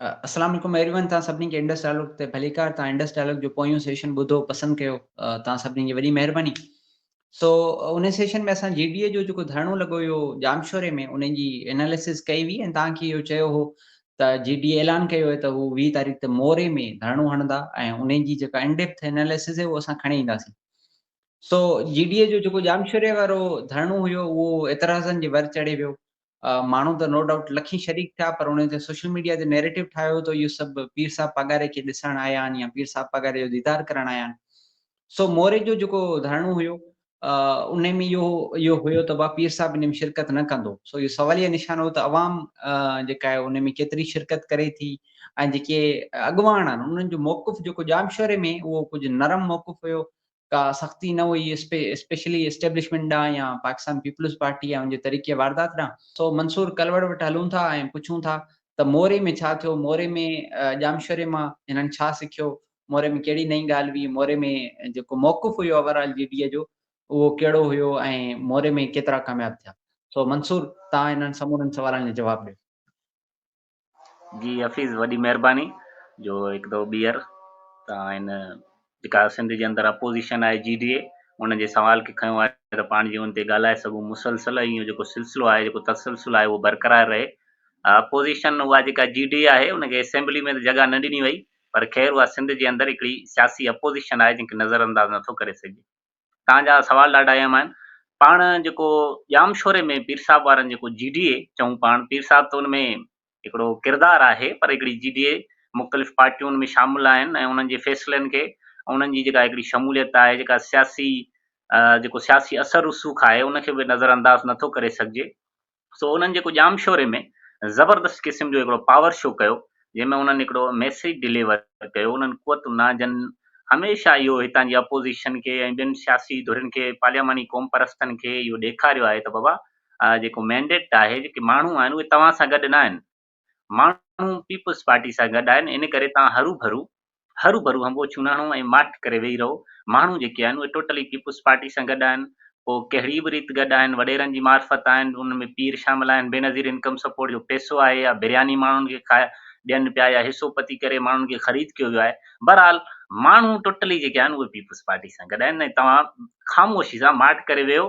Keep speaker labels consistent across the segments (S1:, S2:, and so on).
S1: السلام عليڪم every one توهان سڀني کي انڊس ڊائلاگ تي ڀليڪار توهان انڊس ڊائلاگ جو پويون سيشن ٻڌو پسند ڪيو توهان سڀني جي وڏي مهرباني سو ان سيشن ۾ اسان جي ڊي اي جو جيڪو ڌرڻو لڳو هيو ڄامشوري ۾ ان جي اناليسس ڪئي هئي ۽ توهان کي اهو چيو هو ته جي ڊي اي اعلان ڪيو هو ته هو 20 تاريخ تي موري ۾ ڌرڻو هڻندا ۽ ان جي جيڪا ان ڊيپٿ اناليسس آهي اهو اسان کڻي اينداسين سو جي ڊي اي جو جيڪو ڄامشوري وارو ڌرڻو هيو اهو اعتراضن جي ور چڙهي ويو ماڻهو ته نو ڊائوٽ لکين شريڪ ٿيا پر انهن تي سوشل ميڊيا تي نيريٽو ٺاهيو ته اهو سڀ پير صاحب پاڳاري کي ڏسڻ آيا آهن يا پير صاحب پاڳاري جو ديدار ڪرڻ آيا آهن. سو موري جو جيڪو ڌرڻو هيو ان ۾ اهو اهو هيو ته با پير صاحب ان ۾ شرڪت نه ڪندو. سو اهو سواليه نشان هو ته عوام جيڪا آهي ان ۾ ڪيتري شرڪت ڪري ٿي ۽ جيڪي اڳواڻ آهن انهن جو موقف جيڪو ڄامشوري ۾ اهو ڪجهه نرم موقف هيو ڪا سختي نه هئي اسپيشلي اسٽيبلشمينٽ ڏانهن يا پاڪستان پيپلز پارٽي يا ان جي طريقي واردات ڏانهن. سو منصور ڪلوڙ وٽ هلون ٿا ۽ پڇون ٿا ته موري ۾ ڇا ٿيو، موري ۾ ڄامشوري مان هنن ڇا سکيو، موري ۾ ڪهڙي نئين ڳالهه هئي، موري ۾ جيڪو موقف هيو اوور آل جي ڊي اي جو اهو ڪهڙو هيو ۽ موري ۾ ڪيترا ڪامياب ٿيا. سو منصور توهان انهن سمورن سوالن جا جواب ڏيو.
S2: جي حفيظ وڏي مهرباني جو هڪ دفعو ٻيهر توهان هن جيڪا سنڌ جي اندر اپوزيشن آهي جي ڊي اي ان جي سوال کي کنيو آهي ته پاڻ جي ان تي ڳالهائي سگهون مسلسل ۽ اهو جيڪو سلسلو آهي جيڪو تسلسل آهي اهو برقرار رهي. اپوزيشن اها جيڪا جي ڊي اي آهي ان کي اسيمبلي ۾ ته جڳهه نه ڏني وئي پر خير اها سنڌ جي اندر هڪڙي سياسي اپوزيشن آهي جنهن کي نظر انداز نٿو ڪري سگهجي. توهان جا سوال ڏاڍا اهم آهن. پاڻ جيڪو ڄامشوري ۾ پير صاحب وارن جيڪو جي ڊي اي چئون پاڻ پير صاحب ته ان ۾ هڪڙو ڪردار آهي پر هڪڙي جي ڊي اي مختلف پارٽيون ان ۾ شامل آهن ۽ انهن جي فيصلن کي انهن جي جيڪا هڪڙي شموليت آهي جيڪا سياسي جيڪو سياسي اثر رسوخ آهي ان کي به نظر انداز نٿو ڪري سگهجي. سو انهن جيڪو ڄامشوري ۾ زبردست قسم جو هڪڙو پاور شو ڪيو جنهن ۾ انهن هڪڙو ميسيج ڊليور ڪيو انهن قوتن ڏانهن جن هميشه اهو هتان جي اپوزيشن کي ۽ ٻين سياسي ڌرين کي پارلياماني قومپرستن کي اهو ڏيکاريو آهي ته بابا جيڪو مينڊيٽ آهي جيڪي ماڻهو آهن اهي توهان سان گڏ نه آهن ماڻهو پيپلز پارٽي سان گڏ آهن ان ڪري توهان هروڀرو هروڀرو هنبوڇيون نه هڻو ۽ ماٺ ڪري ويهي رهو ماڻهو جيڪي آهن اهي ٽوٽلي پيپلز پارٽي سان گڏ آهن پوء ڪهڙي به ريت گڏ آهن وڏيرن جي معرفت آهن انهن ۾ پير شامل آهن بينظير انڪم سپورٽ جو پئسو آهي يا برياني ماڻهن کي کائي ڏين پيا يا حصو پتي ڪري ماڻهن کي خريد ڪيو ويو آهي بهرحال ماڻهو ٽوٽلي جيڪي آهن اهي پيپلز پارٽي سان گڏ آهن ۽ توهان خاموشي سان ماٺ ڪري ويهو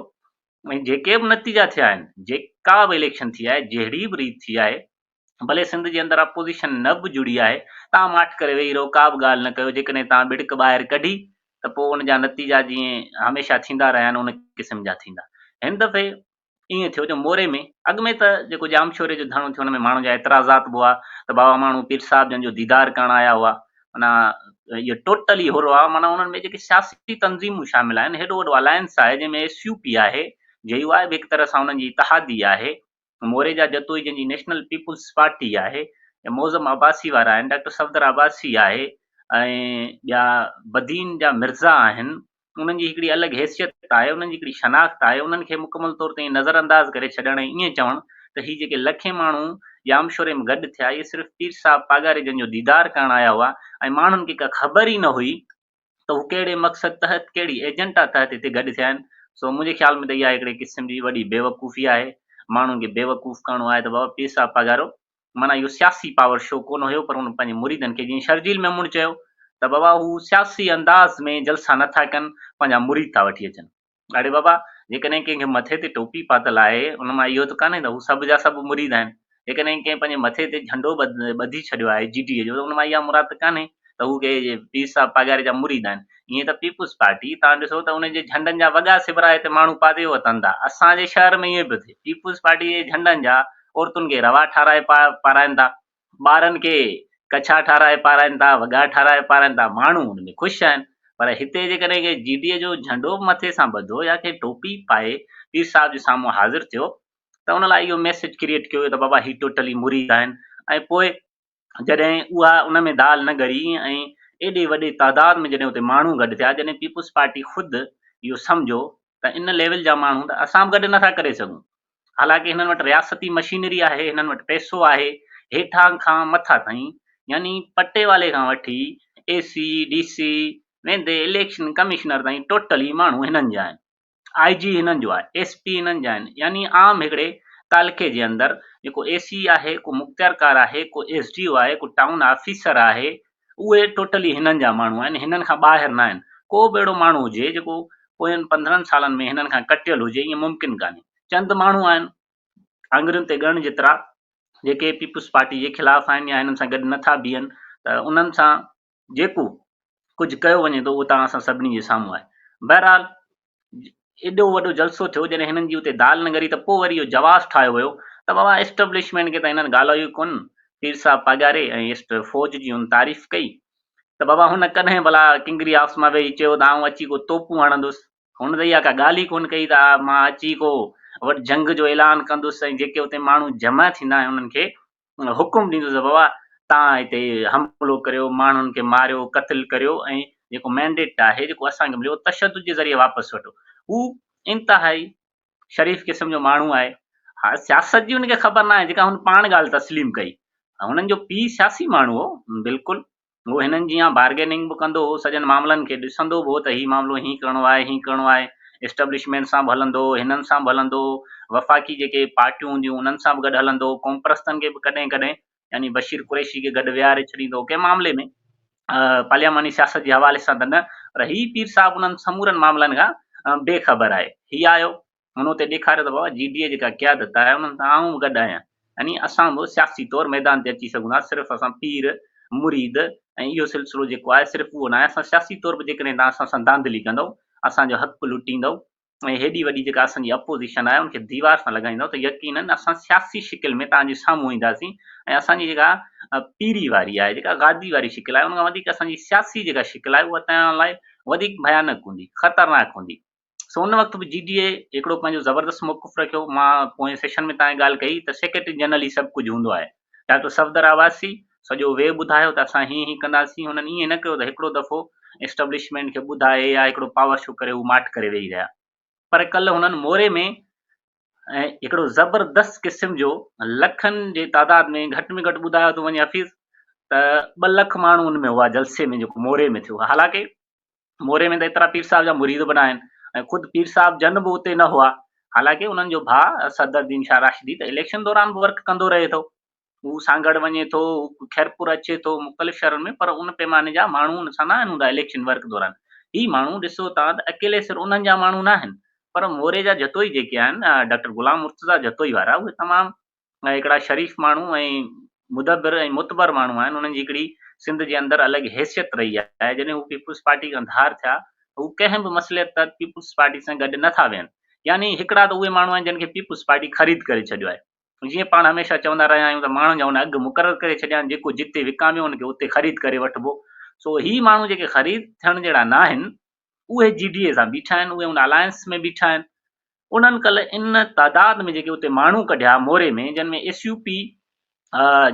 S2: ۽ جيڪي به نتيجا ٿيا آهن، جيڪا به اليڪشن ٿي آهي، جهڙي به ريت ٿي آهي، ڀلي سنڌ جي اندر اپوزيشن نه به جڙي آهي، توهان ماٺ ڪري ويهي رهو، ڪا به ڳالهه نه ڪيو، جيڪڏهن توهان ٻڙڪ ٻاهر ڪڍي ته پوء ان جا نتيجا جيئن هميشه ٿيندا رهيا آهن، ان قسم جا ٿيندا. هن دفعي ائين ٿيو جو موري ۾ اڳ ۾ ته جيڪو ڄامشوري جو ڌرڻو ٿيو ان ۾ ماڻهن جا اعتراضات به هئا ته بابا ماڻهو پير صاحب جن جو ديدار ڪرڻ آيا هئا، معنيٰ اهو ٽوٽلي حر آ معنيٰ انهن ۾ جيڪي سياسي تنظيمون شامل آهن هيڏو وڏو الائنس آهي جنهن ۾ ايس يو پي آهي جي يو آء به هڪ طرح سان انهن جي اتحادي آهي موري جا جتوئي جن جي نيشنل پيپلز پارٽي آهي معظم عباسي وارا آهن ڊاڪٽر صفدر عباسي آهي ۽ ٻيا بدين جا مرزا آهن انهن جي هڪڙي الڳ حيثيت آهي، انهن جي هڪڙي شناخت آهي، انهن کي مڪمل طور تي ائين نظر انداز ڪري ڇڏڻ ۽ ائين چوڻ ته هي جيڪي لکين ماڻهو ڄامشوري ۾ گڏ ٿيا، اهي صرف پير صاحب پاڳاري جن جو ديدار ڪرڻ آيا هئا ۽ ماڻهن کي ڪا خبر ئي نه هئي ته هو ڪهڙي مقصد تحت، ڪهڙي ايجنڊا تحت هتي گڏ ٿيا آهن. سو منهنجي خيال ۾ ته اها هڪڙي قسم جي وڏي بيوقوفي آهي. ماڻهن کي بيوقوف ڪرڻو آهي ته بابا پير صاحب پاڳارو معنيٰ اهو سياسي پاور شو ڪونه هيو پر هن پنهنجي مريدن کي جيئن شرجيل ميمڻ چيو ته بابا هو سياسي انداز ۾ جلسا نه ٿا ڪن پنهنجا مريد ٿا وٺي اچن. اڙي بابا جيڪڏهن ڪنهن کي مٿي تي ٽوپي پاتل آهي ان مان اهو ته ڪانهي ته هو سڀ جا سڀ مريد آهن. جيڪڏهن ڪنهن پنهنجي مٿي تي جهنڊو ٻڌي ڇڏيو آهي جي ڊي اي جو ته ان مان اها مراد ته ڪانهي ته هو ڪي پير صاحب پاڳاري جا مريد آهن. ائين ته پيپلز پارٽي توهان ڏسو ته ان جي جهنڊن جا وڳا سبرائي هتي ماڻهو پاتي وتن ٿا. اسان جي شهر ۾ ائين پيو ٿئي. پيپلز پارٽي جي جهنڊن جا عورتن کي روا ٺاهرائي پارائن ٿا، ٻارن کي ڪڇا ٺاهرائي پارائن ٿا، وڳا ٺاهرائي پارائن ٿا، ماڻهو ان ۾ خوش آهن. پر هتي جيڪڏهن ڪنهن جي ڊي اي جو جهنڊو به مٿي سان ٻڌو يا ڪنهن ٽوپي پائي پير صاحب جي سامهون حاضر ٿيو ته ان لاء اهو ميسيج ڪريئيٽ ڪيو ويو ته بابا هي ٽوٽلي مريد آهن ۽ پوء جڏهن اها ان ۾ دال نه ڳري ۽ ايڏي وڏي تعداد ۾ جڏهن اتي ماڻهو گڏ ٿيا، جڏهن پيپلز پارٽي خود اهو سمجهيو ته ان ليول جا ماڻهو ته اسان به گڏ نٿا ڪري سگهون، حالانڪه هنن وٽ رياستي مشينري آهي، هنن وٽ پئسو آهي، هيٺان کان مٿان تائين يعني پٽيوالي کان وٺي اي سي، ڊي سي ويندي اليڪشن ڪمشنر تائين ٽوٽلي ماڻهو هنن جا آهن. آء جي هنن جو آهي، ايس پي هنن جا آهن، يعني عام هڪڙي تعلقي جي اندر جيڪو اي سي آهي، ڪو مختيارڪار آهي، ڪو ايس ڊي او آهي، ڪو ٽائون آفيسر آهي، اهي ٽوٽلي هنن جا ماڻهو آهن، هنن کان ٻاهر نه آهن. ڪو به اهڙو ماڻهو هجي جيڪو پوين 15 سالن ۾ هنن کان ڪٽيل هجي، ائين ممڪن ڪانهي. چند ماڻهو آهن آڱرين تي ڳڻڻ جيترا جيڪي پيپلز پارٽي جي خلاف آهن يا هنن سان گڏ نٿا بيهن ته انهن سان جيڪو ڪجهه ڪيو وڃي ٿو اهو توهان اسان سڀني جي سامهون آهي. بهرحال ايڏو وڏو جلسو ٿيو جڏهن هنن جي اتي دال نه ڳري ته پوء وري اهو جواز ٺاهيو ويو ته بابا اسٽبلشمينٽ کي ته هنن ڳالهايو ئي ڪونه، پير صاحب پاڳاري ۽ فوج جي هن تعريف ڪئي ته بابا هن ڪڏهن ڀلا ڪنگري هائوس مان ويهي چيو ته آئون اچي ڪو توپون هڻندس، هن ته اها ڪا ڳالهه ئي ڪونه ڪئي ته مان اچي ڪو وڏ جنگ جو اعلان ڪندس ۽ جيڪي اتي ماڻهو جمع ٿيندا ۽ انهن کي حڪم ڏيندس ته بابا توهان هتي حملو ڪريو، ماڻهن کي ماريو، قتل ڪريو ۽ جيڪو مينڊيٽ آهي، جيڪو اسان کي مليو، اهو تشدد جي ذريعي واپس وٺو. هو انتهائي شريف قسم جو ماڻهو آهي. ها سياست جي هن کي خبر ناهي، جيڪا هن پاڻ ڳالهه تسليم ڪئي. هنن جو پيء سياسي ماڻهو هو، بلڪل هو هنن جيان بارگيننگ به ڪندو هو، سڄن معاملن کي ڏسندو به هو ته هي معاملو هين ڪرڻو آهي، هين ڪرڻو آهي، اسٽبلشمينٽ سان به هلندو هو، هنن سان به هلندو هو، وفاقي جيڪي پارٽيون هونديون انهن سان به گڏ هلندو هو، قومپرستن کي به ڪڏهن ڪڏهن يعني بشير قريشي کي گڏ ويهاري ڇڏيندو هو، ڪنهن معاملي ۾ پارلياماني سياست جي حوالي سان ته نه پر هي پير صاحب انهن سمورن معاملن کان بي خبر آهي. هي آيو هن اتي ڏيکاريو ته بابا جي ڊي اي جيڪا قيادت آهي انهن سان آئون به گڏ آهيان يعني اسان به سياسي طور ميدان تي اچي سگهون ٿا صرف اسان پير مريد ۽ اهو سلسلو جيڪو آهي صرف اهو ناهي اسان سياسي طور به جيڪڏهن توهان اسان سان ڌانڌلي ڪندؤ اسان جو حق لٽيندؤ ۽ هيڏي وڏي جيڪا اسان جي اپوزيشن آهي ان کي ديوار سان لڳائيندؤ ته يقينن اسان سياسي شڪل ۾ توهان جي سامهون اينداسين ۽ اسان جي جيڪا پيري واري آهي جيڪا گادي واري شڪل آهي ان کان وڌيڪ اسان جي سياسي جيڪا شڪل آهي اها توهان لاء وڌيڪ ڀيانڪ هوندي خطرناڪ هوندي. سو ان وقت به جي ڊي اي هڪڙو پنهنجو زبردست موقف رکيو. مان پوئين سيشن ۾ تان ڳالهه ڪئي ته سيڪريٽري جنرل ئي سڀ ڪجهه هوندو آهي. ڊاڪٽر صفدر عباسي سڄو وي ٻڌايو ته اسان هيئن هيئن ڪنداسين. هنن ائين نه ڪيو ته هڪڙو دفعو اسٽبلشمينٽ کي ٻڌائي يا هڪڙو پاور شو ڪري هو ماٺ ڪري ويهي رهيا. پر ڪلهه هنن موري ۾ هڪڙو زبردست قسم جو لکن جي تعداد ۾ گهٽ ۾ گهٽ ٻڌايو ٿو وڃي حفيظ ته 2 لک ماڻهو ان ۾ هئا جلسي ۾ جيڪو موري ۾ ٿيو. حالانڪه موري ۾ ته ايترا پير صاحب جا مريد به ناهن ۽ خود پير صاحب جن به اتي نه هئا. حالانڪه انهن جو ڀاء صدر الدين شاهه راشدي ته اليڪشن دوران به ورڪ ڪندو رهي ٿو. هو سانگهڙ وڃي ٿو، هو خيرپور اچي ٿو، مختلف شهرن ۾ پر ان پيماني جا ماڻهو ان سان ناهن هوندا اليڪشن ورڪ دوران. هي ماڻهو ڏسو تان ته اڪيلي سر انهن جا ماڻهو ناهن پر موري جا جتوئي جيڪي آهن ڊاڪٽر غلام مرتضيٰ جتوئي وارا اهي تمام ۽ هڪڙا شريف ماڻهو ۽ مدبر ۽ معتبر ماڻهو آهن، انهن جي هڪڙي سنڌ جي اندر الڳ حيثيت رهي آهي، جڏهن هو پيپلز پارٽي کان ڌار ٿيا ته هو ڪنهن به مصلحت تحت پيپلز پارٽي سان گڏ نه ٿا ويهن، يعني هڪڙا ته اهي ماڻهو آهن جن کي پيپلز پارٽي خريد ڪري ڇڏيو آهي، جيئن پاڻ هميشه چوندا رهيا آهيون ته ماڻهن جا هن اگهه مقرر ڪري ڇڏيا آهن، جيڪو جتي وڪاميو ان کي اتي خريد ڪري وٺبو، سو هي ماڻهو جيڪي خريد ٿيڻ جهڙا ناهن اهي جي ڊي اي سان بيٺا آهن، اهي ان الائنس ۾ بيٺا آهن، انهن ڪلهه ان تعداد ۾ جيڪي اتي ماڻهو ڪڍيا موري ۾ جن ۾ S U P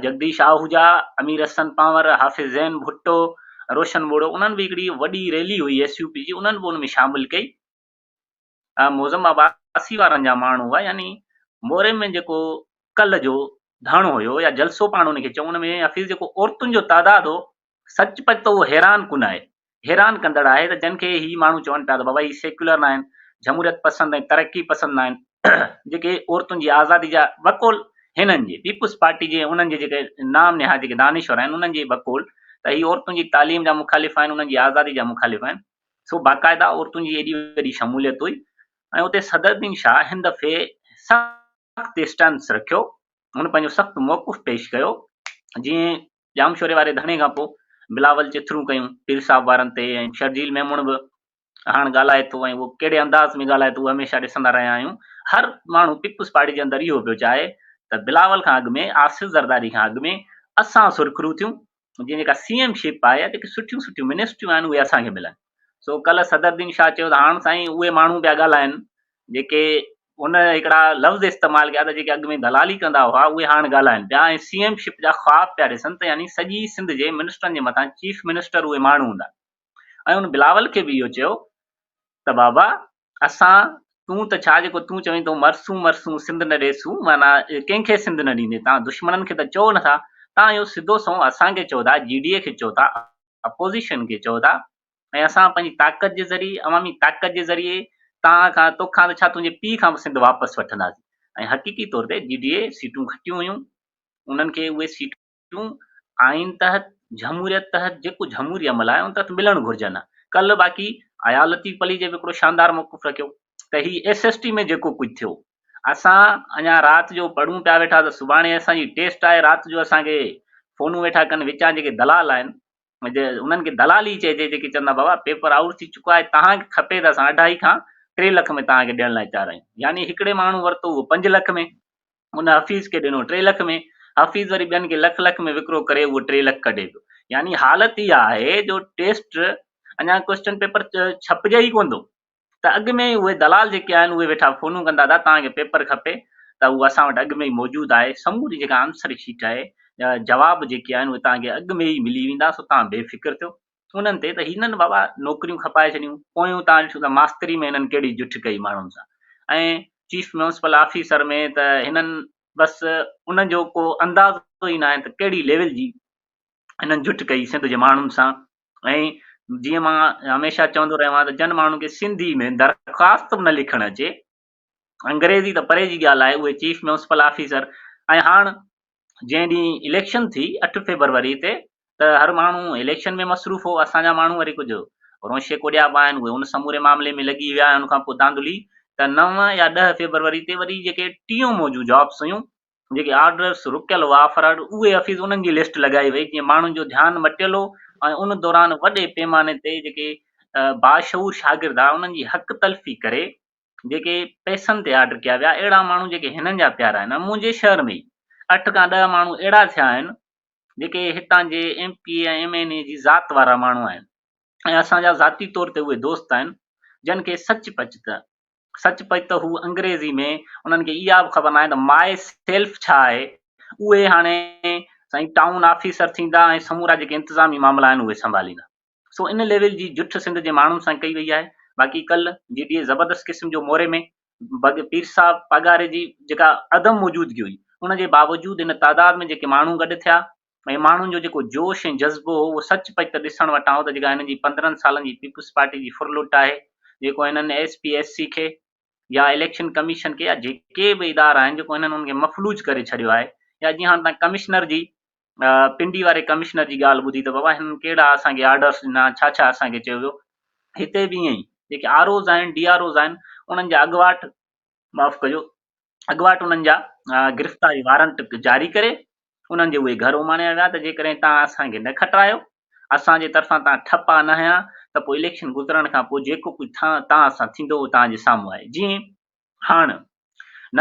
S2: Jagdish Ahuja, Amir Hassan Panhwar, Hafiz Zain Bhutto, Roshan Bohro انهن به هڪڙي وڏي ريلي هئي ايس يو پي جي انهن به ان ۾ شامل ڪئي. معظم عباسي وارن جا ماڻهو هئا يعني موري ۾ جيڪو ڪلهه جو ڌرڻو هيو يا جلسو پاڻ ان کي چئون ان ۾ حفيظ جيڪو عورتن جو تعداد هو سچ پچ ته اهو حيران ڪن آهي، حيران ڪندڙ آهي ته جن کي هي ماڻهو چون پيا ته بابا هي سيڪيولر ناهن، جمهوريت پسند ۽ ترقي پسند ناهن، جيڪي عورتن جي آزادي جا بقول هنن جي، پيپلز پارٽي جي ۽ انهن جي جيڪي نام نهاد جيڪي دانشور آهن انهن جي بقول ته هي عورتن جي تعليم جا مخالف آهن، انهن جي آزادي جا مخالف آهن، سو باقاعده عورتن جي ايڏي وڏي شموليت هئي ۽ اتي صدر الدين شاهه هن دفعي سخت اسٽانس رکيو، هن پنهنجو سخت موقف پيش ڪيو، جيئن ڄامشوري واري ڌرڻي کان پوء بلاول چٿرون ڪيون پير صاحب وارن تي ۽ شرجيل ميمڻ به هاڻ ڳالهائي ٿو ۽ اهو ڪهڙي انداز ۾ ڳالهائي ٿو اهو هميشه ڏسندا رهيا آهيون. هر ماڻهو پيپلز پارٽي جي اندر اهو پيو چاهي ته بلاول کان اڳ ۾ آصف زرداري کان اڳ ۾ اسان سرخرو ٿيون، جيئن جيڪا سي ايم شپ آهي يا جيڪي سٺيون سٺيون منسٽريون آهن اهي اسان کي ملن. سو ڪلهه صدر الدين شاهه چيو ته هاڻ سائين اهي ماڻهو پيا ڳالهائن جيڪي هن هڪڙا لفظ استعمال ڪيا ته جيڪي اڳ ۾ دلالي ڪندا هئا اهي هاڻ ڳالهائن پيا ۽ سي ايم شپ جا خواب پيا ڏسن ته يعني سڄي سنڌ جي منسٽرن جي مٿان چيف منسٽر اهي ماڻهو هوندا ۽ هن بلاول کي به اهو چيو ته بابا اسان تون ته ڇا جيڪو تون چوين ٿو مرسون مرسون سنڌ نه ڏيسون معنيٰ ڪنهن کي سنڌ نه ڏيندين تان دشمنن کي ته چئو نٿا تان اهو سڌو سنئون اسان کي چئو ٿا جي ڊي اي کي چئو ٿا اپوزيشن کي چئو ٿا ۽ اسان پنهنجي طاقت جي ذريعي عوامي طاقت جي ذريعي توهان کان توکان ته ڇا تنهنجي پيء کان به سنڌ واپس وٺنداسين ۽ حقيقي طور تي جي ڊي اي سيٽون کٽيون هيون انهن کي اهي سيٽون آئين تحت جمهوريت تحت جيڪو جمهوري عمل آهي ان تحت ملڻ گهرجن ها. ڪلهه باقي اياز لطيف پليجي به هڪڙو شاندار موقف رکيو ته هي ايس ايس ٽي ۾ جيڪو ڪجهه ٿيو اسان اڃا رات جو پڙهون پيا ويٺا ته سڀاڻي اسان جي ٽيسٽ آهي رات جو اسان کي فونون ويٺا ڪن وچان جيڪي دلال آهن انهن کي دلال ئي چئجي جيڪي چوندا بابا پيپر آئوٽ ٿي چڪو آهي توهان کي کپي ته اسان اڍائي کان 3 لک ۾ توهان کي ڏيڻ لاء تيار آهيون يعني هڪڙي ماڻهو ورتو اهو 5 لک ۾ ان حفيظ کي ڏنو 3 لک ۾ حفيظ وري ٻين کي لک لک ۾ وڪرو ڪري اهو 3 لک ڪڍي پيو يعني حالت اها آهي جو ٽيسٽ اڃا ڪوئسچن پيپر ڇپجي ئي ڪونه ٿو ته اڳ ۾ ئي اهي دلال جيڪي آهن اهي ويٺا فونون ڪندا ته توهان کي پيپر کپي ته اهو اسان وٽ اڳ ۾ ئي موجود آهي سموري جيڪا آنسر شيٽ آهي يا جواب جيڪي آهن اهي توهان کي اڳ ۾ ئي ملي ويندا سو توهان بي فڪر ٿيو انهن تي ته هنن بابا نوڪريون کپائي ڇڏيون پويون توهان ڏٺو ته ماستري ۾ هنن ڪهڙي جٺ ڪئي ماڻهن سان ۽ چيف ميونسپل آفيسر ۾ ته هنن بس ان جو ڪو اندازو ئي ناهي ته ڪهڙي ليول جي هنن جٺ ڪئي سنڌ جي ماڻهن سان ۽ جيئن مان هميشه چوندو رهيو آهيان ته جن ماڻهن کي سنڌي ۾ درخواست به نه لکڻ اچي، انگريزي ته پري جي ڳالهه آهي، اهي چيف ميونسپل آفيسر ۽ هاڻ جنهن ڏينهن اليڪشن ٿي 8 فيبروري تي ته هر ماڻهو اليڪشن ۾ مصروف هو، اسان جا ماڻهو وري ڪجهه رونشي ڪوڏيا به آهن، اهي ان سموري معاملي ۾ لڳي ويا ۽ ان کان پوء ڌانڌلي ته 9 يا 10 فيبروري تي وري جيڪي ٽيون موجون جابس هيون جيڪي آرڊرس رڪيل هئا آفر آرڊر اهي حفيظ انهن جي لسٽ لڳائي وئي جيئن ماڻهن جو ڌيان مٽيل هو ۽ ان دوران وڏي پيماني تي جيڪي باشعور شاگرد هئا انهن جي حق تلفي ڪري جيڪي پئسن تي آرڊر ڪيا ويا اهڙا ماڻهو جيڪي هنن جا پيارا آهن منهنجي شهر ۾ ئي 8 کان 10 ماڻهو اهڙا ٿيا آهن جيڪي هتان جي ايم پي اي ۽ ايم اين اي جي ذات وارا ماڻهو آهن ۽ اسان جا ذاتي طور تي اهي دوست آهن جن کي سچ پچ ته سچ پچ ته هو انگريزي ۾ انهن کي اها به خبر ناهي ته ماء سيلف ڇا آهي، اهي هاڻي سائين ٽائون آفيسر ٿيندا ۽ سمورا جيڪي انتظامي معاملا آهن اهي سنڀاليندا. سو ان ليول جي جٺ سنڌ جي ماڻهن سان ڪئي وئي آهي. باقي ڪلهه جي ڊي اي زبردست قسم جو موري ۾ بگ پير صاحب پاڳاري جي جيڪا عدم موجودگي هئي ان جي باوجود ان تعداد ۾ جيڪي ماڻهو گڏ ٿيا ۽ ماڻهن جو جيڪو جوش ۽ جذبو هو اهو سچ پچ ته ڏسڻ وٽان هو ته جيڪا هنن جي 15 سالن جي پيپلز پارٽي جي ڦرلٽ آهي جيڪو هنن ايس پي ايس سي کي يا اليڪشن ڪميشن کي يا جيڪي به ادارا آهن جيڪو هنن انهن کي مفلوج ڪري ڇڏيو آهي يا جيئن هاڻ تان ڪمشنر جي پنڊي واري ڪمشنر جي ڳالهه ٻڌي ته بابا هنن ڪهڙا اسان کي آرڊرس ڏنا ڇا ڇا اسان کي چيو ويو هتي به ائين ئي جيڪي آر اوز آهن ڊي آر اوز آهن انهن جا اڳواٽ معاف ڪجو اڳواٽ انهن جا گرفتاري وارنٽ جاري ڪري انهن جي اهي گهر اماڻيا ويا ته جيڪڏهن توهان اسان کي نه کٽرايو، اسان جي طرفان توهان ٺپا نه هنيا ته پوء اليڪشن گذرڻ کان پوء جيڪو ڪجهه توهان سان ٿيندو اهو توهان جي سامهون آهي. جيئن هاڻ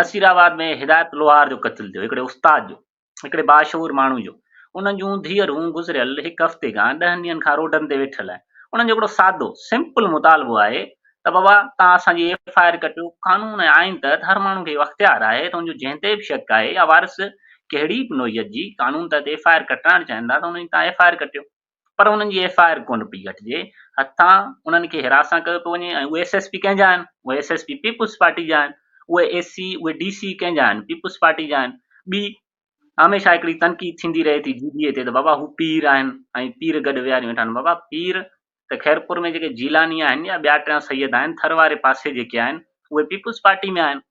S2: نصير آباد ۾ هدايت لوهار جو قتل ٿيو، هڪڙي استاد جو. هڪڙي باشعور ماڻهو جو انهن جون ڌيئرون گذريل هڪ هفتي کان ڏهن ڏينهن کان روڊن تي ويٺل آهن انهن جو هڪڙو سادو سمپل مطالبو آهي ته بابا توهان اسان جي ايف I R ڪٽيو قانون ۽ آئين تحت هر ماڻهو کي اهو اختيار آهي ته ان جو جنهن تي به شڪ آهي يا وارث ڪهڙي به نوعيت جي قانون تحت ايف I R ڪٽرائڻ چاهين ٿا ته انهن جي توهان ايف I R ڪٽيو پر انهن جي ايف I R ڪونه پئي ڪٽجي هٿان انهن کي هراسان ڪيو پيو وڃي ۽ اهي ايس ايس پي ڪنهن جا آهن اهي S S P peoples party جا آهن اهي اي سي اهي ڊي سي ڪنهن جا آهن پيپلز پارٽي جا آهن ٻي هميشه هڪڙي تنقيد ٿيندي رهي ٿي جي ڊي اي تي ته بابا هو پير آهن ۽ پير گڏ ويهاريون ويٺا آهن بابا پير ته خيرپور ۾ جيڪي جيلاني آهن يا ٻيا ٽيان سيد آهن ٿر واري پاسي جيڪي آهن اهي پيپلز پارٽي ۾ آهن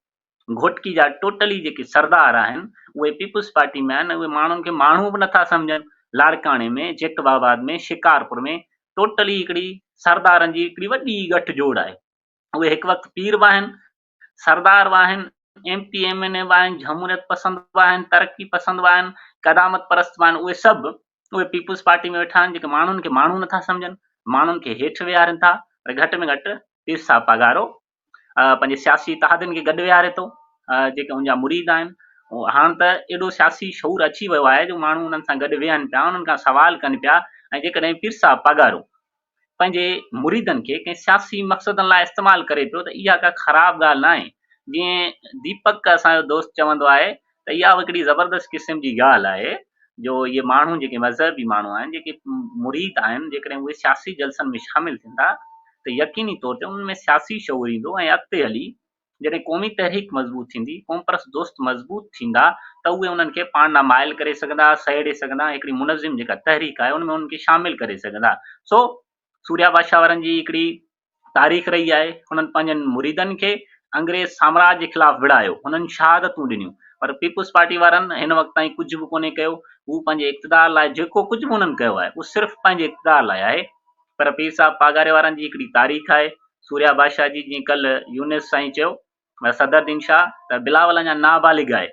S2: گهوٽڪي جا ٽوٽلي جيڪي سردار آهن اهي پيپلز پارٽي ۾ آهن اهي ماڻهن کي ماڻهو به نٿا سمجهن لاڙڪاڻي ۾ جيڪب آباد ۾ شڪارپور ۾ ٽوٽلي هڪڙي سردارن جي هڪڙي وڏي ڳٺ جوڙ آهي اهي هڪ وقت پير به آهن سردار به آهن ايم پي ايم اين اي به آهن جمهوريت پسند به آهن ترقي پسند به آهن قدامت پرست به آهن اهي سڀ اهي پيپلز پارٽي ۾ ويٺا آهن جيڪي ماڻهن کي ماڻهو نٿا سمجهن ماڻهن کي هيٺ ويهارين ٿا پر گهٽ ۾ گهٽ پير صاحب پاڳارو پنهنجي سياسي اتحادين کي گڏ ويهاري ٿو جيڪي ان جا مريد آهن هاڻ ته ايڏو سياسي شعور اچي ويو آهي جو ماڻهو انهن سان گڏ ويهن پيا انهن کان سوال ڪن پيا ۽ جيڪڏهن پير صاحب پاڳارو پنهنجي مريدن کي ڪنهن سياسي مقصدن لاء استعمال ڪري پيو ته اها ڪا خراب ڳالهه ناهي جيئن ديپڪ اسان جو دوست چوندو آهي ته اها به هڪڙي زبردست قسم جي ڳالهه آهي جو اهي ماڻهو جيڪي مذهبي ماڻهو آهن جيڪي مريد آهن جيڪڏهن اهي سياسي جلسن ۾ شامل ٿين ٿا ته يقيني طور تي انهن ۾ سياسي شعور ايندو ۽ اڳتي هلي جڏهن قومي تحريڪ مضبوط ٿيندي قومپرست دوست مضبوط ٿيندا ته اهي انهن کي پاڻ ڏانهن مائل ڪري سگهندا سهيڙي سگهندا ۽ هڪڙي منظم جيڪا تحريڪ آهي ان ۾ انهن کي شامل ڪري سگهندا سو سوريا بادشاهه وارن جي هڪڙي تاريخ رهي آهي انهن پنهنجن مريدن کي انگريز سامراج جي خلاف وڙهايو، هنن شهادتون ڏنيون، پر پيپلز پارٽي وارن هن وقت تائين ڪجهه به ڪونهي ڪيو، هو پنهنجي اقتدار لاء جيڪو ڪجهه به هنن ڪيو آهي، اهو صرف پنهنجي اقتدار لاء آهي، پر پير صاحب پاڳاري وارن جي هڪڙي تاريخ آهي، سوريا بادشاهه جي، جيئن ڪلهه يونس سائين چيو، صدر الدين شاهه ته بلاول اڃا نابالغ آهي،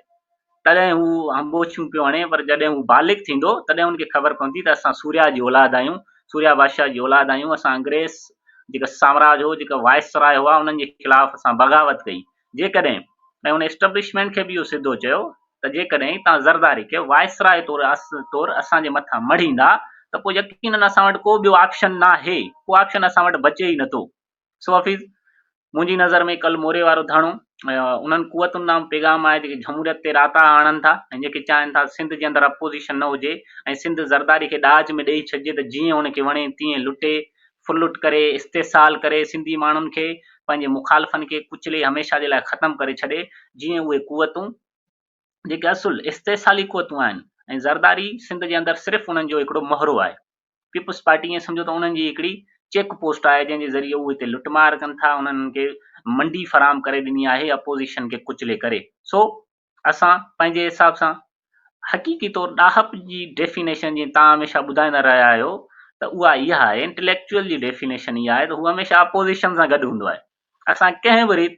S2: تڏهن هو هنبوڇيون پيو هڻي، پر جڏهن هو بالغ ٿيندو، تڏهن هن کي خبر پوندي ته اسان سوريا جي اولاد آهيون، سوريا بادشاهه جي اولاد آهيون، اسان انگريز جيڪا سامراج هو، جيڪا وائسراء هئا، انهن جي خلاف اسان بغاوت ڪئي. جيڪڏهن، ۽ هن اسٽبلشمينٽ کي به اهو سڌو چيو ته جيڪڏهن توهان زرداري کي وائسراء طور طور اسان جي مٿان مڙهيندا ته پوء يقينن اسان وٽ ڪو ٻيو آپشن ناهي، ڪو آپشن اسان وٽ بچي ئي نٿو. سو حفيظ، منهنجي نظر ۾ ڪل موري وارو ڌرڻو انهن قوتن ڏانهن پيغام آهي جيڪي جمهوريت تي راتا هڻن ٿا ۽ جيڪي چاهين ٿا سنڌ جي اندر اپوزيشن نه هجي ۽ سنڌ زرداري کي ڏاج ۾ ڏئي ڇڏجي ته جيئن هن کي وڻي تيئن لٽي، ڦرلٽ ڪري، استحصال ڪري، سنڌي ماڻهن کي پنهنجي مخالفن کي ڪچلي هميشه جي لاء ختم ڪري ڇڏي جيئن اهي قوتون جيڪي اصل استحصالي قوتون آهن ۽ زرداري سنڌ جي اندر صرف انهن جو هڪڙو مهرو آهي. پيپلز پارٽي ائين سمجهو ته انهن جي هڪڙي چيڪ پوسٽ آهي جنهن جي ذريعي هو هتي لٽ مار ڪن ٿا انهن کي منڊي فراهم ڪري ڏني آهي اپوزيشن کي ڪچلي ڪري سو اسان پنهنجي حساب سان حقيقي طور ڏاهپ جي ڊيفينيشن جيئن توهان هميشه ٻڌائيندا رهيا آهيو ته اها اها آهي انٽليڪچوئل جي ڊيفينيشن اها آهي ته هو هميشه اپوزيشن سان گڏ هوندو آهي اسان ڪنهن به ريت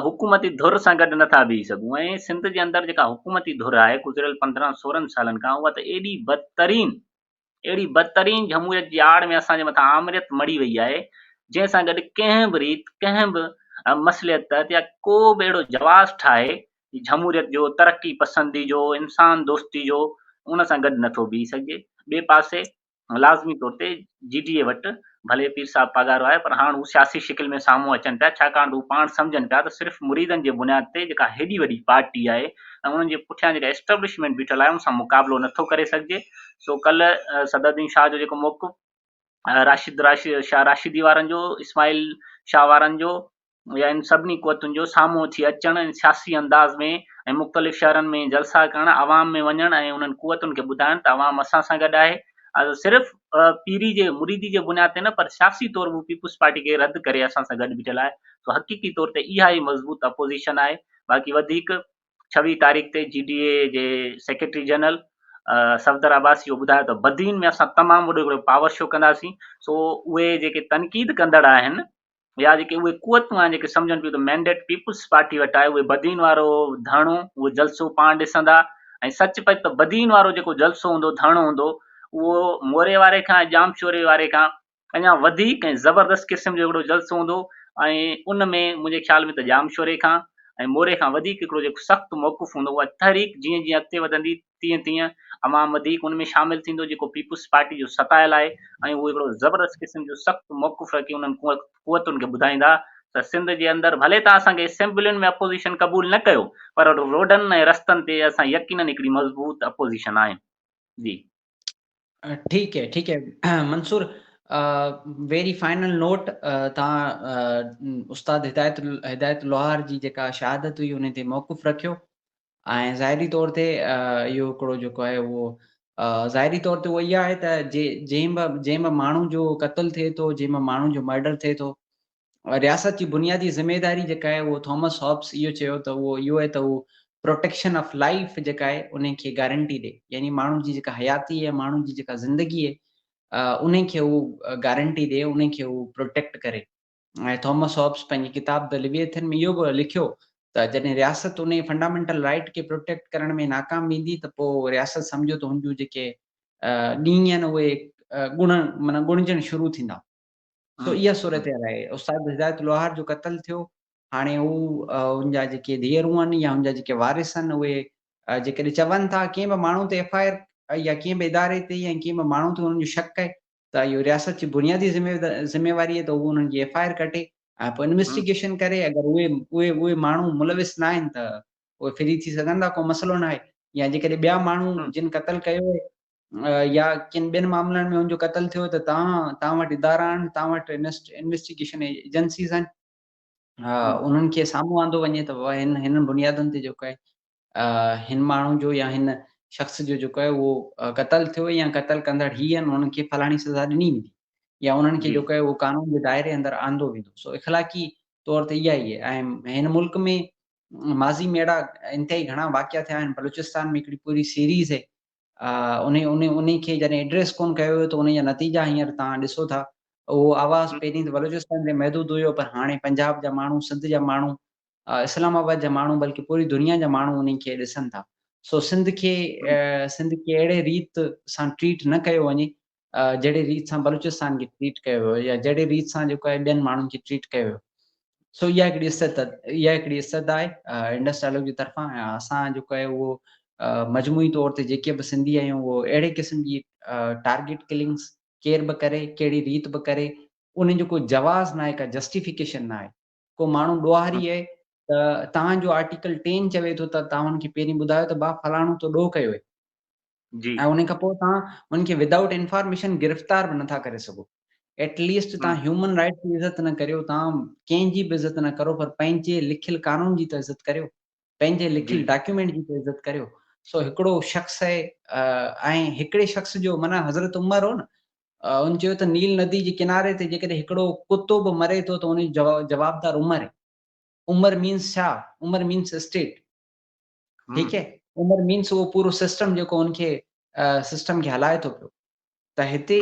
S2: حڪومتي ڌر سان گڏ نٿا بيهي سگهون ۽ سنڌ جي اندر جيڪا حڪومتي ڌر آهي گذريل 15 16 سالن کان اها ته ايڏي بدترين اهڙي بدترين جمهوريت جي آڙ ۾ اسان جي مٿان آمريت مڙهي وئي آهي، جنهن سان گڏ ڪنهن به ريت ڪنهن به مصلحت تحت يا ڪو به اهڙو جواز ٺاهي جمهوريت جو، ترقي پسندي جو، انسان دوستي جو ان سان گڏ نٿو بيهي سگهجي. ٻئي پاسي لازمي طور تي جي ڊي اي وٽ ڀلي پير صاحب پاڳارو آهي پر هاڻ هو سياسي شڪل ۾ سامهون اچن پيا ڇاڪاڻ ته هو پاڻ سمجهن پيا ته صرف مريدن جي بنياد تي جيڪا هيڏي وڏي پارٽي آهي ۽ انهن جي پٺيان جيڪا اسٽبلشمينٽ بيٺل آهي ان سان مقابلو نٿو ڪري سگهجي سو ڪلهه صدرالدين شاهه جو جيڪو موقف راشد راشد شاهه راشدي وارن جو اسماعيل شاهه وارن جو يا ان سڀني قوتن جو سامهون ٿي اچڻ ۽ سياسي انداز ۾ ۽ مختلف شهرن ۾ جلسا ڪرڻ، عوام ۾ وڃڻ ۽ انهن قوتن کي ٻڌائڻ ته عوام اسان سان گڏ آهي صرف پيري جي مريدي جي بنياد تي نه پر سياسي طور به پيپلز پارٽي کي رد ڪري اسان سان گڏ بيٺل آهي سو حقيقي طور تي اها ئي مضبوط اپوزيشن آهي باقي وڌيڪ 26 تاريخ تي جي ڊي اي جي سيڪريٽري جنرل صفدر عباسي اهو ٻڌايو ته بدين ۾ اسان تمام وڏو هڪڙو پاور شو ڪنداسين سو اهي جيڪي تنقيد ڪندڙ آهن يا جيڪي اهي قوتون آهن جيڪي سمجهن پيون ته مينڊيٽ پيپلز پارٽي وٽ آهي اهي بدين وارو ڌرڻو اهو جلسو پاڻ ڏسندا ۽ سچ پچ ته بدين وارو جيڪو جلسو هوندو ڌرڻو هوندو اهو موري واري کان ۽ ڄامشوري واري کان اڃا وڌيڪ ۽ زبردست قسم جو هڪڙو جلسو هوندو ۽ ان ۾ منهنجي خيال ۾ ته ڄامشوري کان ۽ موري کان وڌيڪ هڪڙو جيڪو سخت موقف هوندو اها تحريڪ جيئن جيئن اڳتي وڌندي تيئن تيئن عوام وڌيڪ ان ۾ شامل ٿيندو جيڪو پيپلز پارٽي جو ستايل آهي ۽ هو هڪڙو زبردست قسم جو سخت موقف رکي انهن قوتن کي ٻڌائيندا ته سنڌ جي اندر ڀلي توهان اسان کي اسيمبلين ۾ اپوزيشن قبول نه ڪيو پر روڊن ۽ رستن تي اسان يقينن هڪڙي مضبوط اپوزيشن آهيون. جي.
S1: ٺيڪ هي ٺيڪ هي منصور ويري فائنل نوٽ توهان استاد هدايت هدايت لوهار جي جيڪا شهادت هئي ان تي موقف رکيو ۽ ظاهري طور تي اهو هڪڙو جيڪو آهي اهو ظاهري طور تي اهو اها آهي ته جنهن به جنهن به ماڻهو جو قتل ٿئي ٿو جنهن به ماڻهو جو مرڊر ٿئي ٿو رياست جي بنيادي ذميواري جيڪا آهي اهو ٿامس هابس اهو چيو ته اهو اهو آهي ته اهو پروٽيڪشن آف لائف جيڪا آهي ان کي گارنٽي ڏي يعني ماڻهو جي جيڪا حياتي آهي ماڻهو جي جيڪا زندگي آهي ان کي هو گارنٽي ڏي ان کي هو پروٽيڪٽ ڪري ۽ ٿامس هابس پنهنجي ڪتاب The Leviathan ۾ اهو به لکيو ته جڏهن رياست انهي فنڊامينٽل رائيٽ کي پروٽيڪٽ ڪرڻ ۾ ناڪام ويندي ته پوء رياست سمجهو ته هن جون جيڪي ڏينهن آهن اهي ڳڻڻ معنيٰ ڳڻجڻ شروع ٿيندا. سو اها صورتحال آهي. استاد هدايت لوهار جو قتل ٿيو، هاڻي هو ان جا جيڪي ڌيئرون آهن يا ان جا جيڪي وارث آهن اهي جيڪڏهن چون ٿا ڪنهن به ماڻهو تي ايف I R يا ڪنهن به اداري تي يا ڪنهن به ماڻهو تي انهن جو شڪ آهي ته اهو رياست جي بنيادي ذميواري آهي ته هو انهن جي ايف I R ڪٽي ۽ پوء انويسٽيگيشن ڪري اگر اهي اهي اهي ماڻهو ملوث نه آهن ته اهي فري ٿي سگهن ٿا ڪو مسئلو نه آهي يا جيڪڏهن ٻيا ماڻهو جن قتل ڪيو آهي يا ڪن ٻين معاملن ۾ ان جو قتل ٿيو ته توهان توهان وٽ ادارا آهن توهان وٽ انويسٽيگيشن ايجنسيز آهن انهن کي سامهون آندو وڃي ته هن هنن بنيادن تي جيڪو آهي هن ماڻهو جو يا هن شخص جو جيڪو آهي اهو قتل ٿيو يا قتل ڪندڙ هي آهن انهن کي فلاڻي سزا ڏني ويندي يا انهن کي جيڪو آهي اهو قانون جي دائري اندر آندو ويندو. سو اخلاقي طور تي اها ئي آهي ۽ هن ملڪ ۾ ماضي ۾ اهڙا انتهائي گهڻا واقعا ٿيا آهن. بلوچستان ۾ هڪڙي پوري سيريز آهي، ان ان ان کي جڏهن ايڊريس ڪون ڪيو ويو ته ان جا نتيجا هينئر توهان ڏسو ٿا. اهو آواز پهرين ته بلوچستان تي محدود هيو پر هاڻي پنجاب جا ماڻهو، سنڌ جا ماڻهو، اسلام آباد جا ماڻهو بلڪه پوري دنيا جا ماڻهو ان کي ڏسن ٿا. سو سنڌ کي سنڌ کي اهڙي ريت سان ٽريٽ نه ڪيو وڃي جهڙي ريت سان بلوچستان کي ٽريٽ ڪيو ويو يا جهڙي ريت سان جيڪو آهي ٻين ماڻهن کي ٽريٽ ڪيو ويو. سو اها هڪڙي استد اها هڪڙي استد آهي انڊس ڊائلاگ جي طرفان ۽ اسان جيڪو آهي اهو مجموعي طور تي جيڪي به سنڌي آهيون اهو اهڙي قسم جي ٽارگيٽ ڪلنگس ڪير به ڪري ڪهڙي ريت به ڪري ان جو ڪو جواز ناهي، ڪا جسٽيفڪيشن ناهي. ڪو ماڻهو ڏوهاري آهي ته توهان جو آرٽيڪل 10 چوي ٿو ته توهان ان کي پهرين ٻڌايو ته با فلاڻو تو ڏوهه ڪيو آهي ۽ ان کان پوء توهان ان کي ودائوٽ انفارميشن گرفتار به نٿا ڪري سگهو. ايٽ ليسٽ توهان هيومن رائٽس جي عزت نه ڪريو، توهان ڪنهن جي به عزت نه ڪرو پر پنهنجي لکيل قانون جي ته عزت ڪريو، پنهنجي لکيل ڊاڪيومينٽ جي ته عزت ڪريو. سو هڪڙو شخص آهي ۽ هڪڙي شخص جو معنيٰ حضرت عمر هو نه، ان چيو ته نيل ندي جي ڪناري تي جيڪڏهن هڪڙو ڪتو به مري ٿو ته ان جو جوابدار عمر آهي. عمر مينس ڇا؟ عمر مينس اسٽيٽ. ٺيڪ هي، عمر مينس اهو پورو سسٽم جيڪو ان کي سسٽم کي هلائي ٿو پيو. ته هتي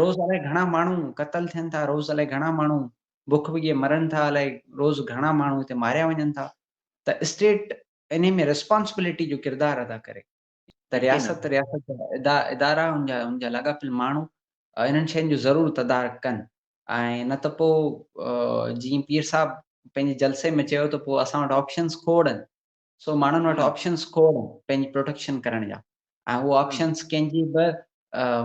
S1: روز الائي گهڻا ماڻهو قتل ٿين ٿا، روز الائي گهڻا ماڻهو بک وگهي مرن ٿا، الائي روز گهڻا ماڻهو هتي ماريا وڃن ٿا. ته اسٽيٽ انهي ۾ ريسپانسبلٽي جو ڪردار ادا ڪري ته رياست رياست جا ادارا ان جا ان جا لاڳاپيل ماڻهو انهن شين جو ضرور تدارڪ ڪن ۽ نه ته پوء جيئن پير صاحب پنهنجي جلسي ۾ چيو ته پوء اسان وٽ آپشنز کوڙ آهن. سو ماڻهن وٽ آپشنز کوڙ آهن پنهنجي پروٽيڪشن ڪرڻ جا ۽ اهو آپشنز ڪنهن جي به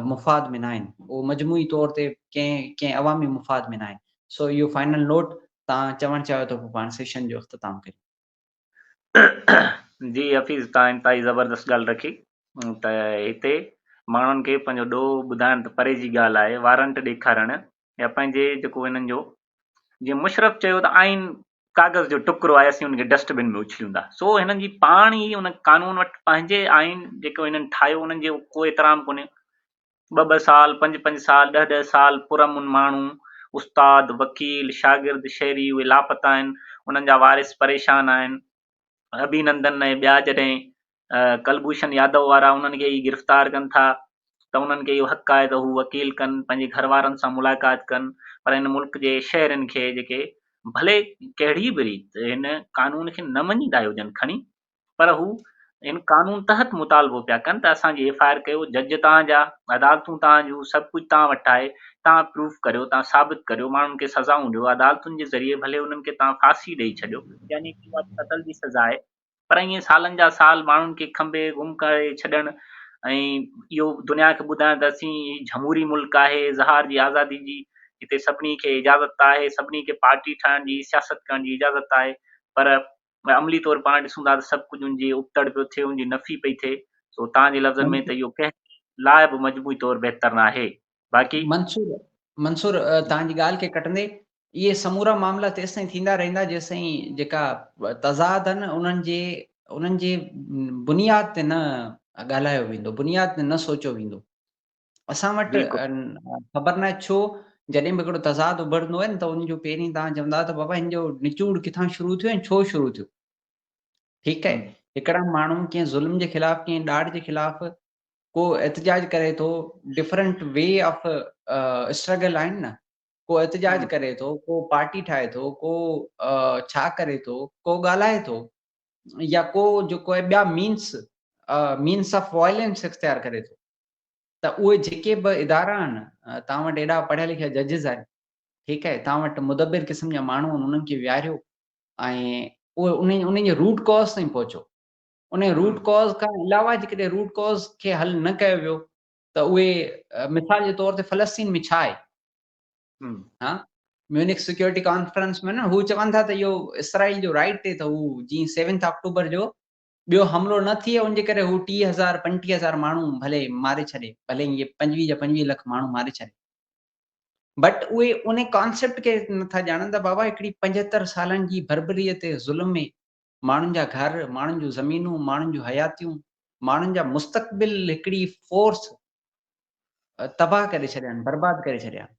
S1: مفاد ۾ ناهن، اهو مجموعي طور تي ڪنهن ڪنهن عوامي مفاد ۾ ناهن. سو اهو فائنل نوٽ تان چوڻ چاهيو ته پوء پاڻ سيشن جو اختتام ڪريون.
S2: جي حفيظ تان انتهائي زبردست ڳالهه رکي ته هتي ماڻهن کي پنهنجو ڏوهه ٻڌائڻ ته پري جي ڳالهه آهي، وارنٽ ڏيکارڻ يا پنهنجي جيڪو هنن جو جيئن مشرف چيو ته آئين ڪاغذ جو ٽڪرو آهي اسين ان کي ڊسٽ بن ۾ اڇليون ٿا. سو هنن جي پاڻ ئي ان قانون وٽ پنهنجي آئين جيڪو هنن ٺاهيو انهن جو ڪو احترام ڪونهي. ٻه ٻه سال، پنج پنج سال، ڏهه ڏهه سال پرامن ماڻهو، استاد، وڪيل، شاگرد، شهري اهي لاپتا آهن، انهن جا وارث پريشان آهن. اڀي نندن ۽ ٻيا جڏهن ڪلڀوشن يادو وارا انهن کي ئي گرفتار ڪن ٿا ته انهن کي اهو حق آهي ته هو وڪيل ڪن، پنهنجي گهر وارن سان ملاقات ڪن، پر هن ملڪ جي شهرين کي جيڪي ڀلي ڪهڙي به ريت هن قانون کي نه مڃيندا هجن کڻي پر هو هن قانون تحت مطالبو پيا ڪن ته اسان جي ايف I R ڪيو، جج توهان جا، عدالتون توهان جون، سڀ ڪجهه توهان وٽ آهي، توهان پروف ڪريو، توهان ثابت ڪريو، ماڻهن کي سزائون ڏيو، عدالتن جي ذريعي ڀلي انهن کي توهان ڦاسي ڏئي ڇڏيو، يعني اها قتل جي سزا آهي، پر ائين سالن جا سال ماڻهن کي کنڀي گم ڪري ڇڏڻ ۽ اهو دنيا کي ٻڌائڻ ته اسين هي جمهوري ملڪ آهي، اظهار جي آزادي جي هتي سڀني کي اجازت آهي، سڀني کي پارٽي ٺاهڻ جي، سياست ڪرڻ جي اجازت آهي، پر عملي طور پاڻ ڏسون ٿا ته سڀ ڪجهه ان جي ابتڙ پيو ٿئي، ان جي نفي پئي ٿئي، سو توهان جي لفظن ۾ ته اهو ڪنهن لاء به مجموعي طور بهتر ناهي. باقي.
S1: منصور منصور توهان جي ڳالهه کي ڪٽندي اهي سمورا معاملا تيستائين ٿيندا رهندا جيستائين جيڪا تضاد آهن انهن جي انهن جي بنياد تي نه ڳالهايو ويندو، بنياد تي نه سوچيو ويندو. اسان وٽ خبر ناهي ڇو جڏهن به هڪڙو تضاد اڀرندو آهي نه ته ان جو پهرين توهان چوندا ته بابا هن جو نچوڙ ڪٿان شروع ٿيو ۽ ڇو شروع ٿيو. ٺيڪ آهي، هڪڙا ماڻهو ڪنهن ظلم جي خلاف ڪنهن ڏاڍ جي خلاف ڪو احتجاج ڪري ٿو، ڊفرنٽ وي آف اسٽرگل آهن نه، ڪو احتجاج ڪري ٿو، ڪو پارٽي ٺاهي ٿو، ڪو ڇا ڪري ٿو، ڪو ڳالهائي ٿو يا ڪو جيڪو آهي ٻيا مينس مينس آف وائلنس اختيار ڪري ٿو ته اهي جيڪي به ادارا آهن، توهان وٽ ايڏا پڙهيا لکيا ججز آهن، ٺيڪ آهي، توهان وٽ مدبر قسم جا ماڻهو آهن، انهن کي ويهاريو ۽ اهي انهن جي روٽ ڪاز تائين پهچو. ان روٽ ڪاز کان علاوه جيڪڏهن روٽ ڪاز کي حل نه ڪيو ويو ته اهي مثال جي طور تي فلسطين ۾ ڇا آهي؟ ها ميونڪ سيڪيورٽي ڪانفرنس ۾ نه هو چون ٿا ته اهو اسرائيل جو رائٽ آهي ته هو جيئن سيونٿ آڪٽوبر جو ٻيو حملو نه ٿئي ان جي ڪري هو 30,000 35,000 ماڻهو ڀلي ماري ڇڏي، ڀلي اهي 25 جا 25 لک ماڻهو ماري ڇڏي، بٽ اهي ان ڪانسيپٽ کي نٿا ڄاڻن ته بابا هڪڙي 75 سالن جي بربريت ظلم ۾ ماڻهن جا گهر، ماڻهن جون زمينون، ماڻهن جون حياتيون، ماڻهن جا مستقبل هڪڙي فورس تباهه ڪري ڇڏيا آهن، برباد ڪري ڇڏيا آهن.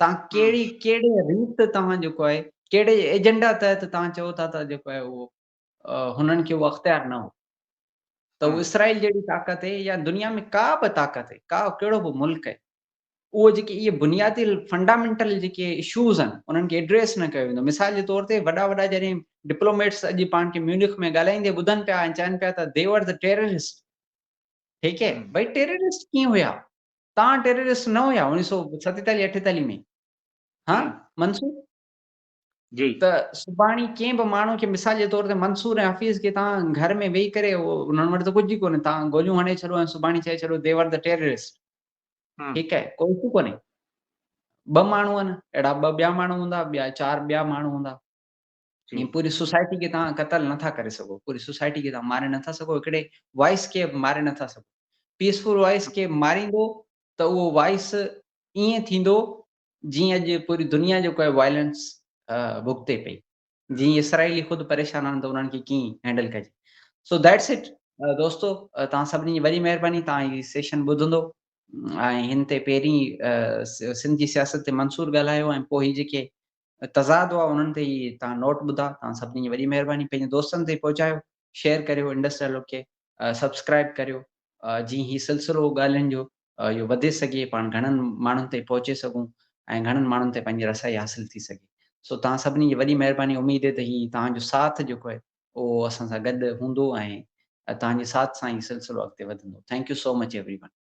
S1: توهان ڪهڙي ڪهڙي ريت توهان جيڪو آهي ڪهڙي ايجنڊا تحت توهان چئو ٿا ته جيڪو آهي اهو هنن کي اهو اختيار نه هو ته اهو اسرائيل جهڙي طاقت آهي يا دنيا ۾ ڪا به طاقت آهي ڪا ڪهڙو به ملڪ آهي اهو جيڪي اهي بنيادي فنڊامينٽل جيڪي اشوز آهن انهن کي ايڊريس نه ڪيو ويندو. مثال جي طور تي وڏا وڏا جڏهن ڊپلوميٽس اڄ پاڻ کي ميونخ ۾ ڳالهائيندي ٻڌن پيا ۽ چون پيا ته the ور the terrorist ٺيڪ هي ڀئي ٽيررسٽ ڪيئن هيا تان ٽيررسٽ نه هيا 1947 48 ۾ ها منصور
S2: جي
S1: ته سڀاڻي ڪنهن به ماڻهو کي مثال جي طور تي منصور ۽ حفيظ کي تان گهر ۾ ويهي ڪري انهن وٽ ته ڪجهه ئي ڪونهي تان گوليون هڻي ڇڏو ۽ سڀاڻي چئي ڇڏو the were the terrorist ٺيڪ آهي ڪو اشو ڪونهي ٻه ماڻهو آهن اهڙا ٻه ٻيا ماڻهو هوندا ٻيا چار ٻيا ماڻهو هوندا ائين پوري سوسائٽي کي توهان قتل نٿا ڪري سگهو پوري سوسائٽي کي توهان ماري نٿا سگهو هڪڙي وائس کي ماري نٿا سگهو پيسفل وائس کي ماريندو ته اهو وائس ائين ٿيندو جيئن اڄ پوري دنيا جيڪو آهي وائلنس ڀڳتي پئي جيئن اسرائيلي خود پريشان آهن ته انهن کي ڪيئن هينڊل ڪجي سو that's it دوستو توهان سڀني جي وڏي مهرباني توهان هي سيشن ٻڌندو ۽ هن تي پهرين سنڌ جي سياست تي منصور ڳالهايو ۽ پوء هي جيڪي تضاد هئا انهن تي هي توهان نوٽ ٻڌا توهان سڀني جي وڏي مهرباني پنهنجي دوستن تي پهچايو شيئر ڪريو انڊس ڊائلاگ کي سبسڪرائب ڪريو جيئن هي سلسلو ڳالهين جو اهو وڌي سگهي پاڻ گهڻن ماڻهن تائين پهچي سگهون ۽ گهڻن ماڻهن تائين پنهنجي رسائي حاصل ٿي سگهي سو توهان سڀني جي وڏي مهرباني اميد آهي ته هي توهان جو ساٿ جيڪو آهي اهو اسان سان گڏ هوندو ۽ توهان جي ساٿ سان هي سلسلو اڳتي وڌندو thank you so much everyone.